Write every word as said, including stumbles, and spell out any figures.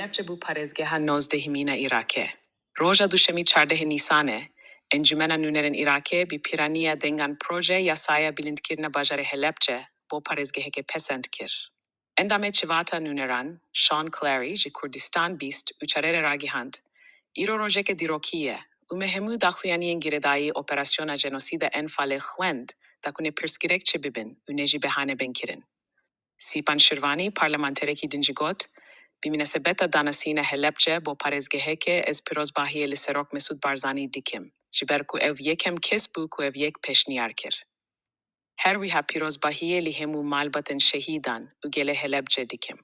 Helebce bû parêzgeha nozdehemîn a Îraqê. Roja duşemî çardehê Nîsanê, Encûmena Nûnerên Îraqê bi pîraniya dengan proje yasaya bilindkirina bajarê Helebce bo parêzgehekê pesend kir. Endamê Civata Nûneran, Sean Clary ji Kurdistan bîst û çar re ragihand, Îro rojeke dîrokî ye û me hemû daxuyaniyên girêdayî operasyona jenosîda Enfalê xwend da ku ne pirsgirêk çi bibin û ne jî behane bên kirin. Sîpan Şirvanî, parlamenterekî din jî got, Bi minasebeta danasîna Helebce bo parêzgehekê ez pîrozbahiyê li Serok Mesûd Barzanî dikim, ji ber ku ew yekem kes bû ku ev yek pêşniyar kir. Her wiha pîrozbahiyê li hemû malbatên şehîdan û gelê Helebce dikim.